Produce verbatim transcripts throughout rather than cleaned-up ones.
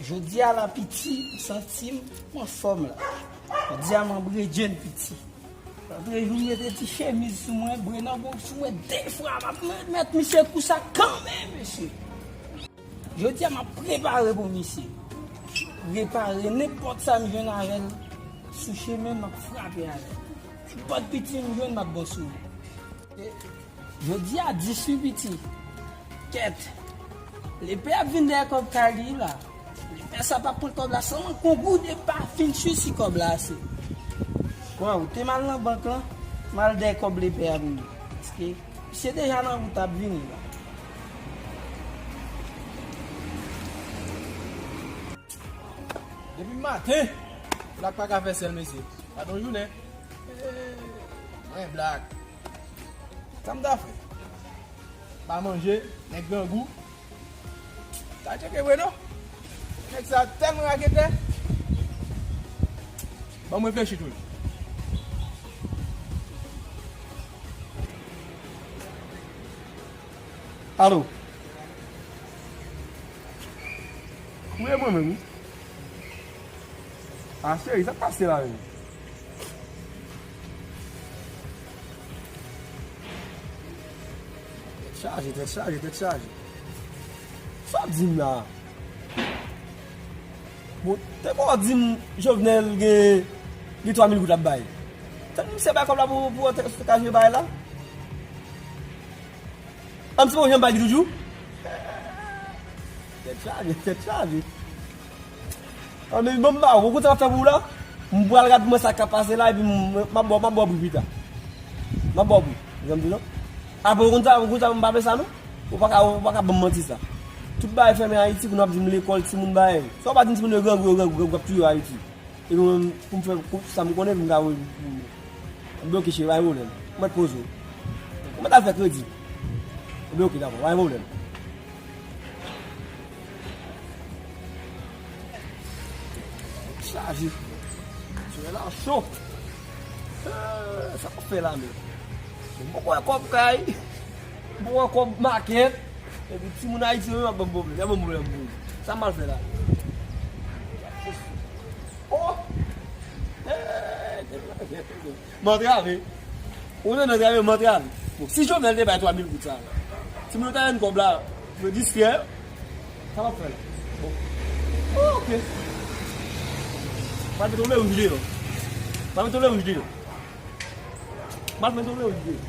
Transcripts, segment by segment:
Jodi a la piti, m santi m anfòm la. Jodi a m anbre djenn piti. Lòt jou m mete ti chemiz sou mwen, bre nan bon sou mwen de fwa, m ap met, met misye kou sa kanmenm, mesye. Jodi a m ap prepare pou misye. Repare nenpòt sa m jwenn avè l sou chemen, m ap frape avè l. Nenpòt piti m jwenn, m ap bon sou li. Jodi a dis wi piti. Kèt. Lepè ap vin dèyè kòb kay li la. Lepè sa p ap pran kòb la, sèlman kon goude pa fin sisi kòb la ase. Waw, te m al nan bank lan, m al dèyè kòb lepè a pou li. Paske misye deja nan wout ap vini la. Depi maten, blak pa ka fè sèl mesye. Pa t yon jounen. Mwen blak. Sa m ta fè? Pa manje, nèg grangou. Ta tcheke vre non. Nèg sa tèlman raketè. Ban m reflechi tou. Alo. Wi, e mwen menm wi. A cheri, sa k pase la menm? Tèt chaje, tèt chaje, tèt chaje. Sa w ap di m la? Bon, te bon w di m Jovenel gen, gen twa mil goud l ap bay. Tann misye bay kòb la pou, pou te ka jwe bay la. An ti bon, jan m bay li toujou. Tèt chaje, tèt chaje. An men bon m ba ou, ou konn sa m ap fè pou ou la? M pral gad mwen sa k ap pase la, epi m, m ap ba w, m ap ba w pri pita. M ap ba w pri. Jan m di non. Apre ou konn sa, ou konn sa m pa vle sa non. Ou pa ka, ou pa ka ban m manti sa. Tout bagay fèmen Ayiti, kounye a w ap di m lekòl, timoun bagay. Sa w pa di m timoun yo grangou, yo grangou, grangou ap touye yo Ayiti. Epi mwen menm, pou m fè, pou sa m konnen, pou m ka voye pou ou. Ebyen oke cheri, pa gen pwoblèm. Ou mèt poze w. Ou mèt al fè kredi. Ebyen oke, dakò, pa gen pwoblèm. Chaje. Sou la cho. Eh, sa w ap fè la menm? M poko wè kòb kay. M poko wè kòb makèt. Epi timoun Ayiti yo menm ap ban m pwoblèm. Y ap ban m pwoblèm pou sa m al fè la. Oh! Eh, m antrave. Ou nan antrave, m antrave. Bon, si Jovenel te bay twa mil goud sa, timoun yo ta jwenn kòb la pou yo distrè yo. Sa w ap fè la? Bon. Oh, oke. Pral mete yon lè wouj deyò. Pral mete yon lè wouj deyò. Pral mete yon lè wouj deyò.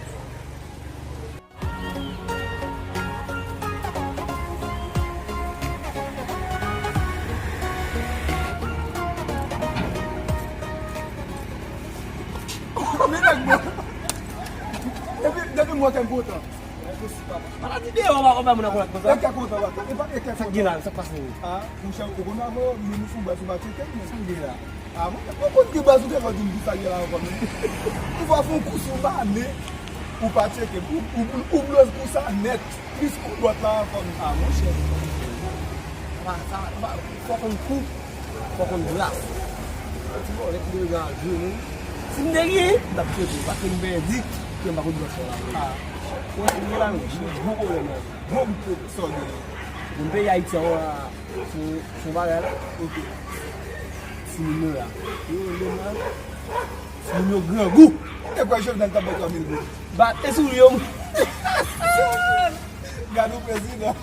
Men nèg mwen. Depi, depi mwen kè m kontan. Maladi deyò, w ap bay moun nan kontak konsa. E kè kontan, w ap, e pa, e kè kontan. Sa k gen la, sa k pase? Ah, monchè, ou konn avè w, menm ou sou baz ou pa tcheke m. Sa k gen la? Ah, monchè, ou konn ki baz ou te fè di m ki sa k gen la ankò menm? Ou va fè yon kou sou manen, ou pa tcheke m. Ou, ou, ou bloz kou sa nèt, plis kou dwat la ankò menm. Ah, monchè. Sa, sa, sa, fò konn kou. Fò konn gras. Ti bòlèt ki te deja jwe nou. Si m te gen, m t ap tcheke, paske m pèdi, ke m pa konn bòs la. Ah. Wè, si m gen la, gwo pwoblèm la. Gwo bout pwoblèm, sa w gen. Bon, peyi Ayiti an, se, se yon bagay la. Ok. Timoun yo la. Yo, yo la. Timoun yo grangou. E kwè Jovenel t ap bay twa mil goud. Ba, e sou yo. Gade yon prezidan.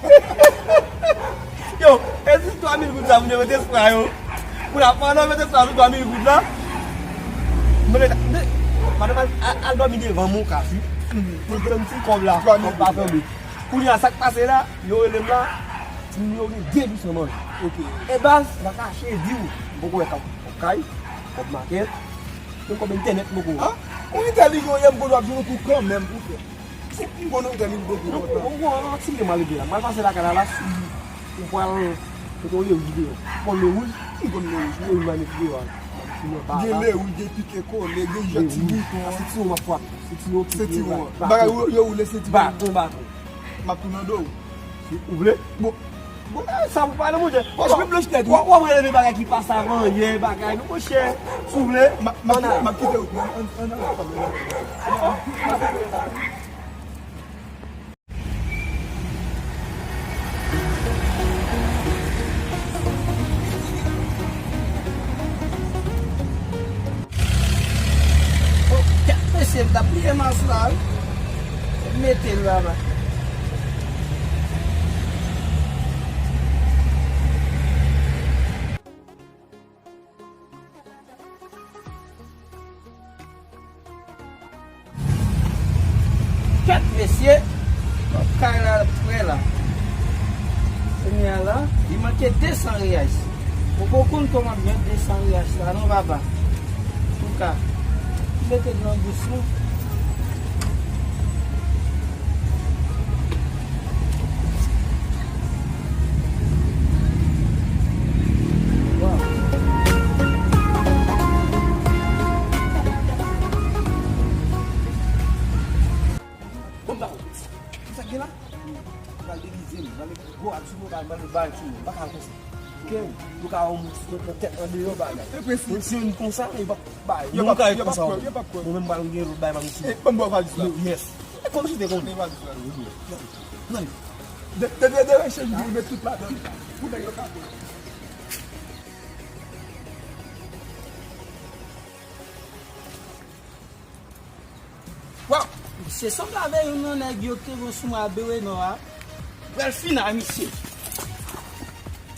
Yo, e si twa mil goud sa, moun yo mete espwa yo. Moun ap pandan mete espwa sou twa mil goud la. Mwen, mwen, madanm al, al, al dòmi devan mwen ka fi. Pou l tann ti kòb la, kòb pa tonbe. Kounye a, sa k pase la, yo rele m la, timoun yo gen de jou san manje. Ok. E baz, m pa kache di w, m poko wè kòb kay, kòb makèt, menm kòb entènèt m poko wè. Ah, ou entèlijan w ye, m konn w ap jwenn yon kou kanmenm pou fè. M konnen ou te vin gwo gwo kontan. Bon, bon, an ti ke m al rive la. M al pase lakay la, la, si ou pral kote w ye, ou vide yo. Ou konn le wouj? M konn le wouj, wi. Le wouj, m al met deyò a. Gen le wouj, gen pike kole, gen jan ti bouton an. Sentiwon m ap frape. Sentiwon ki... Sentiwon an. Bagay yo, yo woule sentiwon. Baton, baton. M ap tounen do w. Ou vle? Bon. Bon, eh, sa pou pale, monchè. Bon, jwi blanch nèt, wi. W ap rele bagay ki pa sav anyen, bagay, non, monchè. Si w vle, m ap, m ap, m ap kite w. Ann, ann, ann, ann. Mete l, baba. Kèt, mesye, kay la prè la. Kounye a la, li manke de san riyal. Ou poko konn kòman m jwenn de san riyal la, non, papa. Antouka, mete l nan bous mwen. Bon, ba, sa gen la? Pral degize m, pral met gwo rad sou mwen, pral met bal sou mwen, m pa ka konsa. Ok, nou ka wè yon moun sou tèt nan deyò bagay. Moun se youn konsa, e pa bay. Yo pa kwè, yo pa kwè. Mwen menm pral gen lòt bay pa sou mwen. Ban m ba w valiz la. Yes. E kòm si te konnen. Valiz la. Nan. De de de de chen di met tout ladan. Pou nèg yo ka pran. Waw! Misye sanble avè youn nan nèg yo ki te gen sou mwen a Bewenò a. Pral fin a misye.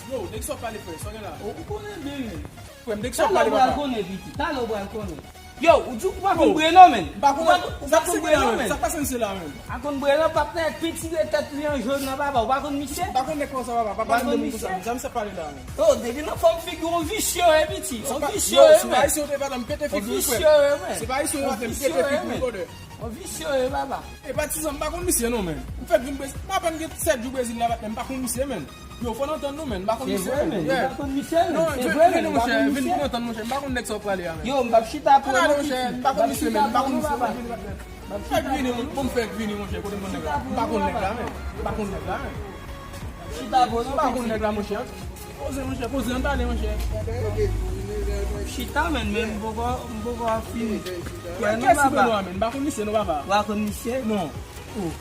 Yo, nèg sa w pale frè, sa w gen la? O, ou konnen byen, men. Frè m, nèg sa w pale papa. Talè w pral konnen, piti. Talè w pral konnen. Yo, ou di ou pa konn Breno, men. M pa konn. Ou pa konn Breno, men. Sa k pase misye la, men? Pa konn Breno, patnè, piti de tèt li an jòn nan, papa. Ou pa konn misye? M pa konn nèg konsa, papa. Pa pale de moun konsa, men. Sa misye pale la, men. Yo, depi nan fòm figi w, on visye, wi, piti. On visye, wi, men. Si w pa ayisyen, ou te pa t ap pete figi w, frè. On visye, wi, men. Si w pa ayisyen, ou pa t ap pete figi w, brother. On visye, wi, papa. E patizan, m pa konn misye, non, men. M fèk vin Brezil. M apèn gen sèt jou Brezil la, patnè, m pa konn misye, men. Yo, fò n antann nou, men. M pa konn misye, men. Se vre, men. Ou pa konn misye, men. Non, vini, monchè, vin pou n antann, monchè. M pa konn nèg sa w prale a, men. Yo, m p ap chita pou ou, non, monchè. M pa konn misye, men. M pa konn misye, men. Fèk vini, bon, fèk vini, monchè. Kote m konn nèg la? M pa konn nèg la, men. M pa konn nèg la, men. Chita bon, non, m pa konn nèg la, monchè. Koze, monchè, koze, ann pale, monchè. Chita, men, men m poko, m poko fini. Kè, kè sou Breno a, men. M pa konn misye, non, papa. Ou pa konn misye? Non. Ou.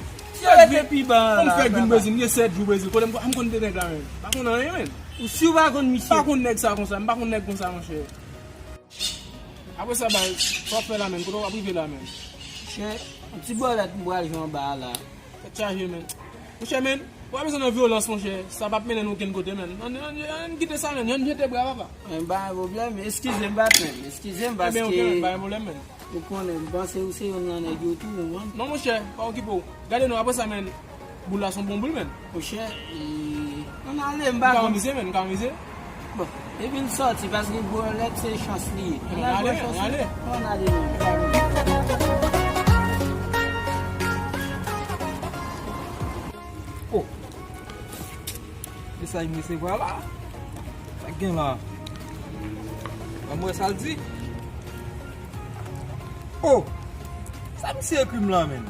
Tire depi ban la, papa. Fèk vin Brezil, m gen sèt jou Brezil. Kote m, m konn de nèg la, men. M pa konn anyen, men. Ou si w pa konn misye? M pa konn nèg sa konsa, m pa konn nèg konsa, monchè. Apre sa, bay, sa w ap fè la, men? Kote w ap rive la, men? Monchè, yon ti bòlèt m pral jwe anba a la. Tèt chaje, men. Monchè, men, w pa bezwen nan vyolans, monchè. Sa p ap mennen n okenn kote, men. Ann, ann, ann kite sa, men. Ann jete bra, papa. Men pa gen pwoblèm. Eskize m, patnè. Eskize m, paske. Ebyen, oke, men, pa gen pwoblèm, men. Ou konnen, m panse ou se youn nan nèg yo tou, ou konprann? Non, monchè, pa okipe w. Gade non, apre sa, men, boul la se yon bon boul, men. Monchè, e, ann ale, m pa konn. M ka anvize, men, m ka anvize. Bon, epi l sòti, paske bòlèt se chans li ye. Ann ale, men, ann ale. Ann ale, men. Oh. Mesaj m resevwa la. Sa k gen la? Ban m wè sa l di. Oh! Sa misye ekri m la, menm?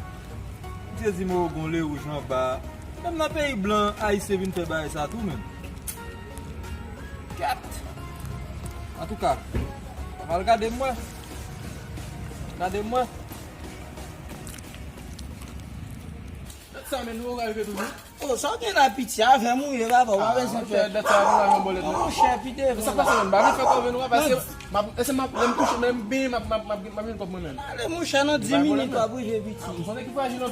Misye di m, o, gon le wouj anba. Menm nan peyi blan, ayisyen vin fè bagay sa tou, menm. Kèt! Antouka, m al gade m wè. Gade m wè. Sa, men, nou ka rive toujou. Oh, sa w gen la, piti? Avè m ou ye, papa, w pa bezwen pè. Monchè, dat sa, nou la yon bòlèt. Non, monchè, pi devan. Sa pase, men, ba, nou fè kòve nou, papa, se, m ap, se m ap, lè m touche, lè m benyen, m ap, m ap, m ap, m ap jwenn kòb mwen, men. Ale, monchè, nan dis minit, w ap rive, piti.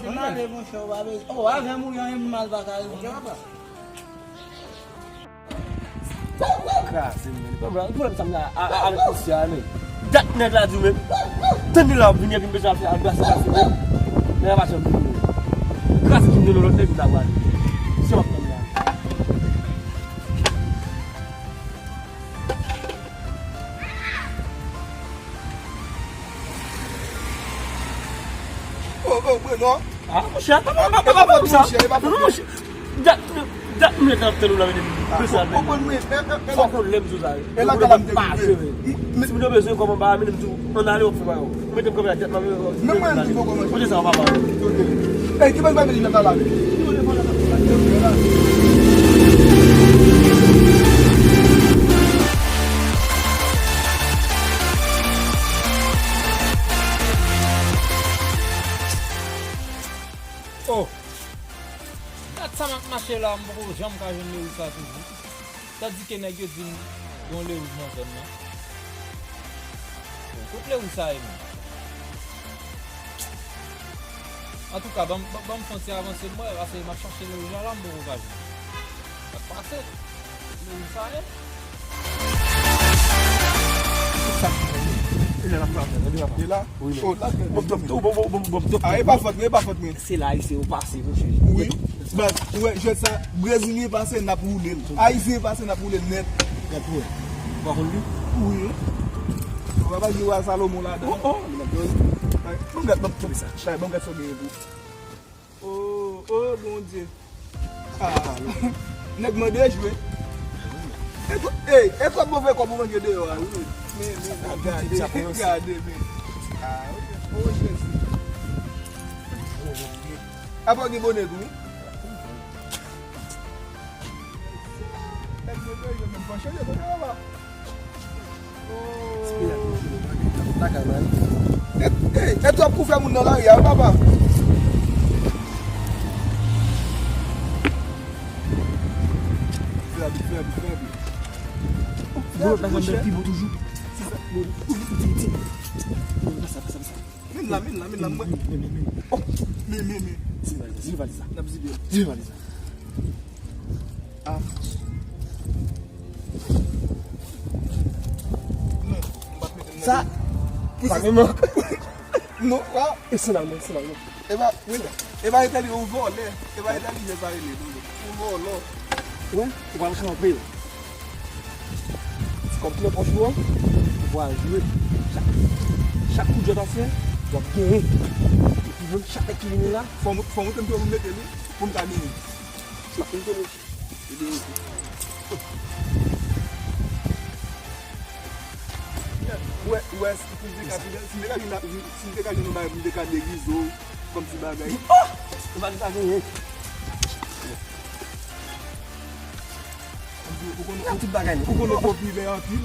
Ann ale, monchè, w pa bezwen. Oh, avè m ou, yon mal pa ka rive. Ok, papa. Kraze m, men. Li pa pran pwoblèm sa m la a, a, avèk misye a, men. Dat nèg la di w, men. Tann li la, w ap vini epi m bezwen al fè, al brase kafe, men. Nèg la pa janm vini, men. Kraze m, gen yon lòt nèg m ta pral. Misye w ap tann la. Oh, oh, Breno. Ah, monchè, pa, pa, pa, pa, pa, pa, monchè, e pa fòt mwen. Dat, dat m ret ap tann ou la, men, depi sa, men. Fòk ou lè m sou sa, wi. E la, kala m te rive. Si moun yo bezwen kòb anba, men m di w, ann ale, w ap fè bagay ou. Ou mete m kanpe la, dat m ap. Menm mwen, m di poko manje. Kote sa, papa? Ey, ki bèl bagay li nan kala, men. Oh! Dat sa m ap mache la, m poko janm ka jwenn Lewis la toujou. Tandike nèg yo di m gon Lewis nan zòn nan. Bon, kot Lewis sa ye menm? Antouka, ban m, ban, ban m fè yon ti avanse m wè, paske m ap chache Lewis la, la, m poko ka jwenn. Sa k pase? Lewis sa ye? Sa k pase? Li la, li la. Wi, men. Oh, la, bon, bon, bon, bon, bon, bon, bon. Ah, e pa fòt mwen, e pa fòt mwen. Se la, se ou pase, monchè. Wi. Baz, ou wè, jwèt sa, Brezilyen pase, n ap woule l. Ayisyen pase, n ap woule l nèt. Gad pou wè. Ou pa konn li? Wi. Ou pa jwe a Salomon ladan. Oh, oh. Ban m gad, ban m gad sa. Ban m gad sa gen pou. Oh, oh, Bondye. Ah, nèg mande jwe. E twa-, ey, e twòp move kòb ou manje deyò a, wi. Men, men, men, gade, gade, men. Ah, wi. Oh, Jezi. Apa w gen bonè tou? Nèg move jwe, men panche jwe, papa. Espere ak mouche nou mande, lakay mwen. E, e, e twòp kou fè moun nan lari a, papa. Fè abit, fè abit, fè abit. Bon, lòt la janm bèl pi bon toujou. Sa, bon, bon, bon, bon, bon. Bon, pasa, pasa, pasa. Men la, men la, men la, mwen. Men, men, men, men. Oh, men, men, men. Zile valiz la, zile valiz la. N ap zile. Zile valiz la. Ah. Non, m pa t mete l nan. Sa, sa gen mank. Non, pa. E se la, non, se la, non. E pa, e pa entèlijans, ou vòlè. E pa entèlijans sa rele, non, non. Ou vòlò. Ou wè, ou pral kanpe. Ti kòb ki nan pòch ou an, ou pral jwe. Chak, chak kout jwèt w ap fè, w ap genyen. Epi menm chak nèg ki vini la, fò m, fò m montre m tou pou m mete li, pou m ka genyen. M ap montre nou. Ou wè, ou wè, si m te ka, si m te ka jwenn, si m te ka jwenn yon bagay pou m te ka degize w kòm ti bagay. Oh! Ou pa gen sa genyen. Ou konn, ou konn popilè anpil.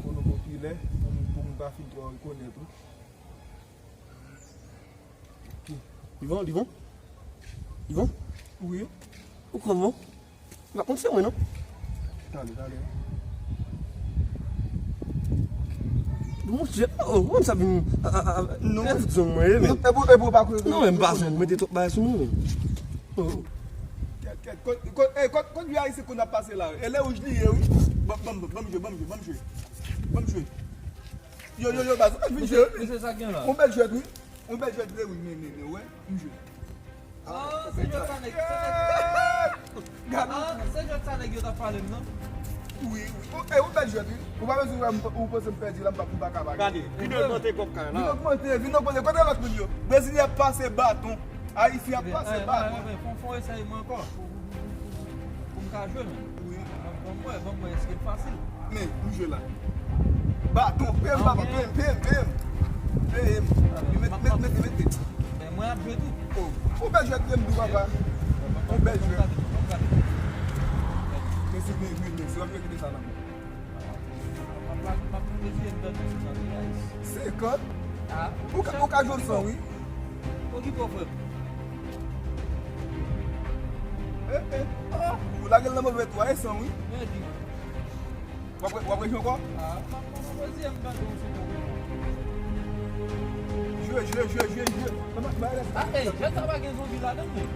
Kono popilè, pou moun, pou moun pa fin twò rekonèt ou. Li bon, li bon? Li bon? Wi. Ou kòman? M pa konn se mwen, non. Tande, tande. Monchè, oh, ou konn sa vin, a, a, a, non. E fout zong mwen ye, men. Non, e pou, e pou pa konnen. Non, men m pa zong, mete twòp bagay sou mwen, men. Oh. Kèt, kèt, kot, kot, eh, kot, kot vye ayisyen konn ap pase la. E lè wouj li ye, wi. Ban, ban, ban, ban m jwe, ban m jwe, ban m jwe. Ban m jwe. Yo, yo, yo, baz, vin jwe. Mesye, mesye, sa gen la? On bèl jwèt, wi. On bèl jwèt vre, wi, men, men, men, wè, m jwe. Ah, se jwèt sa nèg, se nèg. Gade. Ah, se jwèt sa nèg yo t ap pale m nan. Wi, wi. Ou, eh, ou bèl jwèt, wi. Ou pa bezwen wè m, ou panse m pèdi la, m pa, m pa ka pa. Gade, vin ogmante kòb kay la. Vin ogmante, vin ogmante. Kote lòt moun yo? Brezilyen ap pase baton. Ayisyen ap pase baton. Fò, fò eseye mwen ankò. Pou, pou, pou, pou m ka jwe, men. Wi. Ban m, ban m wè, ban m wè, èske l fasil? Men, m jwe la. Baton, pem, papa, pem, pem, pem. Pem. Li met, met, met, met, met. Men mwen ap jwe tou. Oh, ou bèl jwèt, pem, tou, papa. Ou bèl jwèt. Mesi, men, men, men, si w ap jwe, kite sa nan men. M ap, m ap, m ap mezire m nan senkant. Senkant? Ah, ou ka, ou ka jwe san, wi. Okipe w, frè m. Eh, eh. Oh, ou lage l nan move twa, e san, wi. Men di. W ap, w ap rejwe ankò? Ah, m ap, m ap mezire m nan senkant. Jwe, jwe, jwe, jwe, jwe. Ah, eh, jwèt sa pa gen zonbi ladan l, men.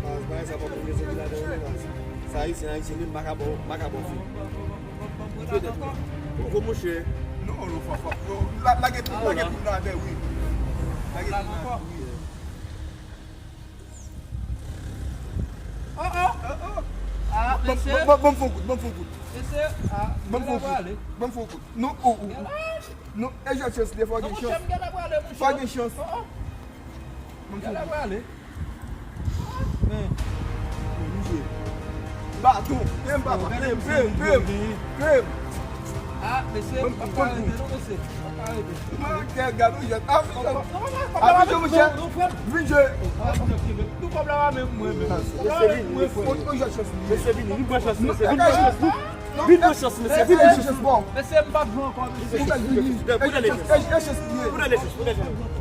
Ah, bagay sa pa konn gen zonbi ladan l, non, baz. Sa ayisyen, ayisyen menm, makabon, makabon fi. Ou poko monchè. Non, non, fò, fò, fò. La, lage tout, lage tout nan atè, wi. Lage tout nan atè, wi. Oh, oh. Oh, oh. Ah, mesye. Bon, bon, bon, bon kout, bon, bon kout. Mesye, ah, bon, bon kout. Bon, bon kout. Non, oh, oh. Non, e jwèt chans li, fò gen chans. Fò gen chans. Oh, oh. Bon, bon kout. Men. Baton, pem, papa, pem, pem, pem, pem. Ah, mesye, m pa ka rete non, mesye. M pa ka rete. Mwen, gad, gad, ou jwèt. Ah, vin jwe. Ah, vin jwe, monchè. Vin jwe. Tout kòb la pa menm mwen, menm. Mesye vini, vin pran chans, mesye vini, vin pran chans, mesye vini. Vin pran chans, mesye vini pran chans. Mesye, m p ap jwe ankò, mesye. Pou de lechans. Pou de lechans, pou de lechans.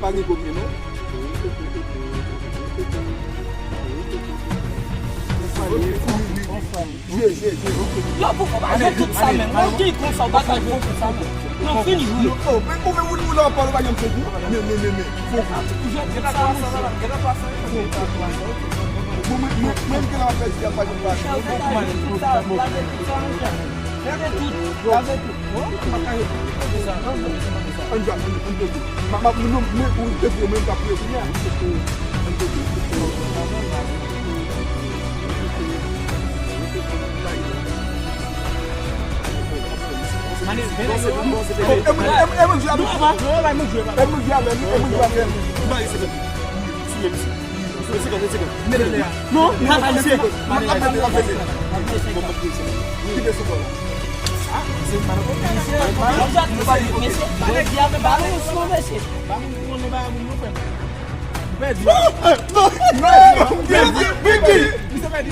Pa gen koke, non? Jwe, jwe, jwe, ok. Yo, pou ou pa jwe tout sa menm. Ou ki konsa, ou pa ka jwe tout sa menm. Non, fini jwe. Oh, men ou menm, ou la, ou pa janm fè di. Men, men, men, men. Fò ou jwe tout sa menm. Bon, mwen, mwen, mwen, ke la fè di, pa janm pa. Lage tout sa, lage tout sa, monchè. Lage tout, lage tout. Ann jwe, ann, ann jwe. Ma, ma, nou, mwen, ou te di, mwen, ta priye pou mwen. Ann jwe. Mane, vini. Oh, e mwen, e mwen, e mwen jwe avè nou. E mwen jwe avè nou, e mwen jwe avè nou. Mwen, se mwen. Sou mwen, mesye. Sou mwen, se kòman, se kòman. Non, non, non, mesye. Mane, mane, mane. Kite sou kò la. Mesye, mesye, jodi a, men pa nou, mesye.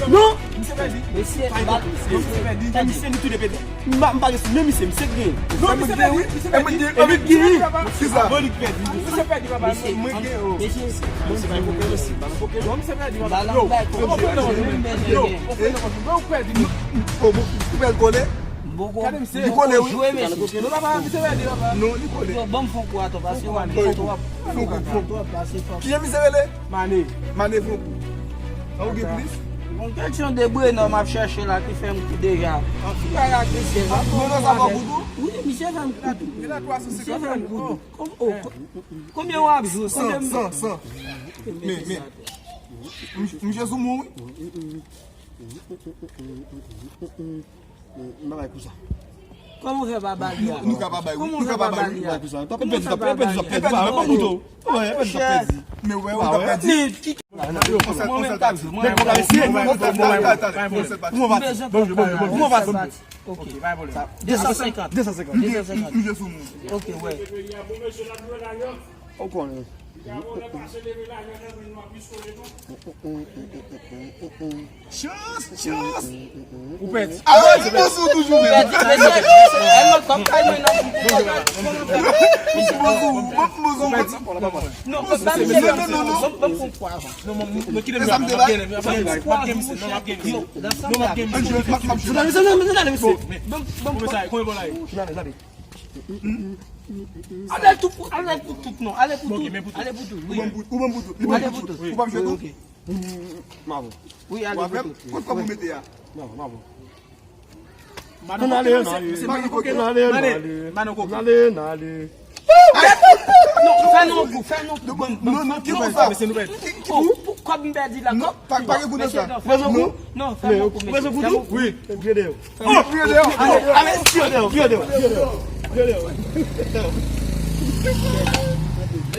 Non. Mesye, misye li tou de pede. M pa, m pa gen sou men misye, misye gen. Non, misye pèdi, misye pèdi. E misye pèdi, papa. Kisa? Bon, li pèdi. Misye pèdi, papa. Mwen gen yo. Misye. Misye pa poker, mesye. Pa poker. Non, misye pèdi, papa. Yo, yo, yo, yo, yo, pèdi. Ou pèdi kole? Gade misye. Li kole, wi. Non, papa, misye pèdi, papa. Non, li kole. Yo, ban m fon kou atò, paske w ap fon kou, fon kou. Kijan misye rele? Mane. Mane, fon kou. Ou gen plis? Bon, keksyon de Brenò m ap chèche la ki fè m kou deja. An tou ka, misye fè m kou tou. Wi, misye fè m kou tou. Misye fè m kou tou. Kon-, oh, ko-, konbyen w ap jwe? San, san, san. Men, men. Misye sou moun, wi. M pa bay kou sa. Kòman w fè pa bay li a? Nou ka pa bay, wi. Nou ka pa bay, wi. Kòman w fè pa bay li a? Pèdi sa, pèdi sa, pèdi sa, pèdi sa, pèdi sa. Men wè, ou ta pèdi. Men ki... Mwen menm k ap jwe, mwen menm k ap jwe. Kòman w va? Kòman w va? Ok. De san senkant. De san senkant. De san senkant. Ok, wè. Ou konnen. Chans, chans. Ou pèdi. Ah, ou sou toujou menm. Non, non, non, non. Ann al tou pou, ann al pou tout, non. Ale pou tout. Ale pou tout, wi. Ou ban m pou tout. Ou ban m pou tout. Li ban m pou tout. Ou p ap jwe tou? Mavo. Wi, ale pou tout. Kot kòb ou mete a? Mavo, mavo. Ann ale, ann ale. Ann ale, ann ale. Ann ale, ann ale. Non, fè non pou, fè non pou. Non, non, ki pou sa? Ki pou? Kòb m pèdi la, kòb. Pa gen pou sa. Ou bezwen kou? Non, fè non pou. Ou bezwen kou tou? Wi. Vire deyò. Vire deyò. Ale, ale, vire deyò, vire deyò, vire deyò. Vire deyò.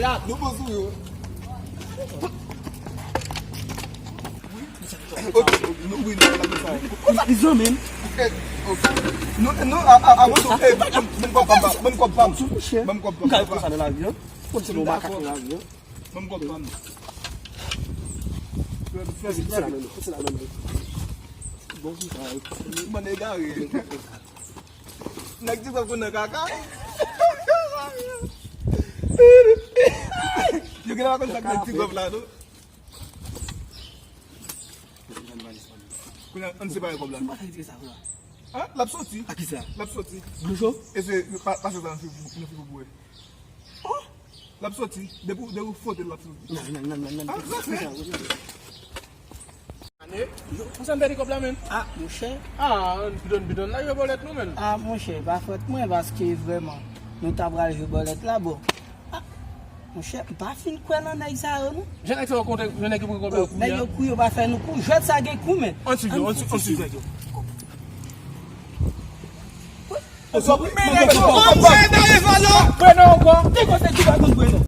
La, nou bon sou yo. Ok, nou wi, nou la sa. Ou pa bizon menm. Non, non, a, a, a, bon, eh, bon, bon, kòb pa m, bon, kòb pa m. Bon, kòb pa m. Ou ka konsa nan lavi, hein? Konsa nan lavi, hein? Ban m kòb pa m. Fè vit, fè vit. Bon, ki sa? Bann egare. Nèg di kòb konn nan kaka. Yo gen la konn sa k nèg di kòb la, non? Kounye a, ann separe kòb la. Mwen pa fè retire sa, la. Ah, l ap soti. A ki sa? L ap soti. Dlo cho? E se, pa, pase sa nan figi, nan figi pou wè. Oh! L ap soti. Depi, depi w fwote l, l ap soti. Nan, nan, nan, nan, nan. Ah, sa fè? Ane? Yo, pou sa m pèdi kòb la, menm. Ah, monchè. Ah, bidon, bidon la, jwe bòlèt nou, menm. Ah, monchè, pa fòt mwen, paske vrèman, nou ta pral jwe bòlèt la, bon. Ah, monchè, m pa fin kwè nan nèg sa yo, non. Jan nèg sa yo kontre, jan nèg yo pran kòb la, kou, nèg yo kou, yo pa fè nou kou. Jwèt sa gen kou, men. Ann swiv yo, ann swiv, ann swiv nèg yo. Prenon ankò. Prenon ankò. Ki kote ki pa konn prenon?